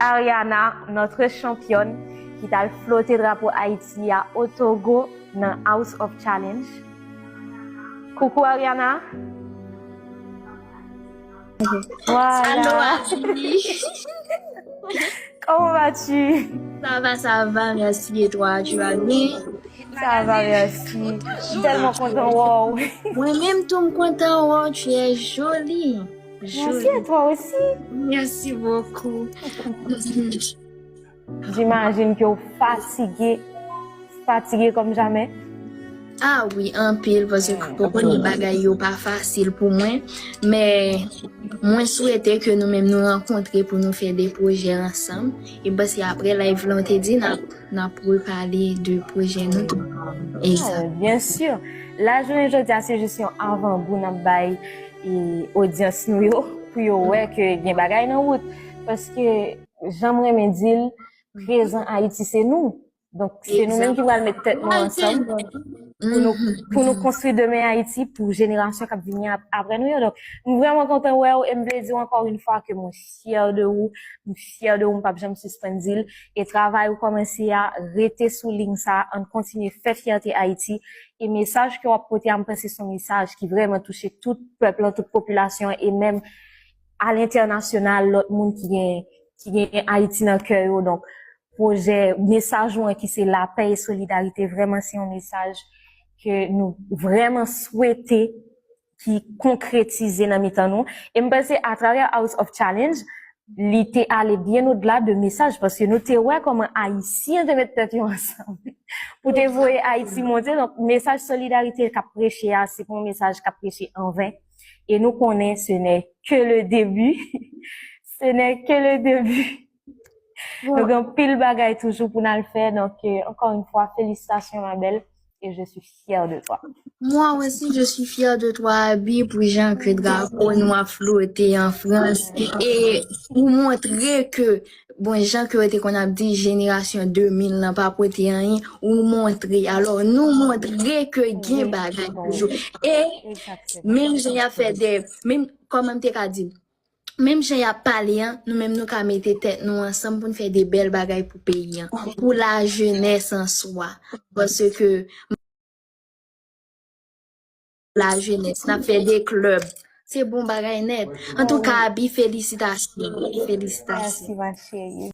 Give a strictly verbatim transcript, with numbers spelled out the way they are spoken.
Ariana, notre championne, ki t al flote drapo Ayiti a o Togo nan House of Challenge. Coucou Ariana. Voilà. Allô, Abby. Comment vas-tu? Ça va, ça va, merci. Et toi, tu vas bien? Ça va, merci. Je suis tellement contente. Wow. Moi-même, tout me content. Oh, tu es jolie. Merci à toi aussi. Merci beaucoup. J'imagine que vous fatigué, fatigué comme jamais. Ah wi, anpil, paske ou konnen bagay yo pa fasil pou mwen. Men mwen swete ke nou menm nou rankontre pou nou fè de pwojè ansanm. E paske apre live la, ou te di n ap n ap repale de pwojè nou tou. Exact. Bien sûr. La jounen jodi a, se jis yon avan gou n ap bay e odyans nou yo pou yo wè ke gen bagay nan wout. Paske jan m renmen di l, prezan Ayiti se nou. Donk se nou menm ki pral met tèt nou ansanm pou nou pou nou konstwi demen Ayiti pou jenerasyon k ap vini ap- apre nou yo. Donk m vrèman kontan wè w e m vle di w ankò yon fwa ke mwen fyè de ou, m fyè de ou, m p ap janm sispann di l. E travay ou kòmanse a, rete sou liy sa, ann kontinye fè fyète Ayiti. E mesaj ke w ap pote a, m panse se yon mesaj ki vrèman touche tout pèp lan, tout popilasyon an, e menm alentènasyonal, lòt moun ki gen ki gen Ayiti nan kè yo. Donk pwojè, mesaj ou an ki se lapè e solidarite, vrèman se yon mesaj ke nou vrèman swete ki konkretize nan mitan nou. E m panse atravè House of Challenge, li te ale byen odla de mesaj, paske nou te wè kòman Ayisyen te met tèt yo ansanm pou te voye Ayiti monte. Donk mesaj solidarite k ap preche a, se pa yon mesaj k ap preche anven. E nou konnen ce n'est que le début. Ce n'est que le début. Nou gen pil bagay toujou pou n al fè. Donk, euh, encore une fois, félicitations, ma belle. Et je suis fière de toi. Moi aussi, je suis fière de toi, Abby, pou jan ke drapo nou ap flote an Frans. E ou montre ke, bon, jan ke yo te konn ap di, jenerasyon de mil lan pa pote anyen, ou montre. Alò, nou montre ke gen bagay toujou. E menm jan y ap fè de, menm kòman m te ka di, menm jan y ap pale an, nou menm nou ka mete tèt nou ansanm pou n fè de bèl bagay pou peyi an, pou la jeunesse en soi. Paske la jeunesse, n ap fè de club. Se bon bagay nèt. Antouka, Abby, felisitasyon. Felisitasyon. Merci, ma chérie.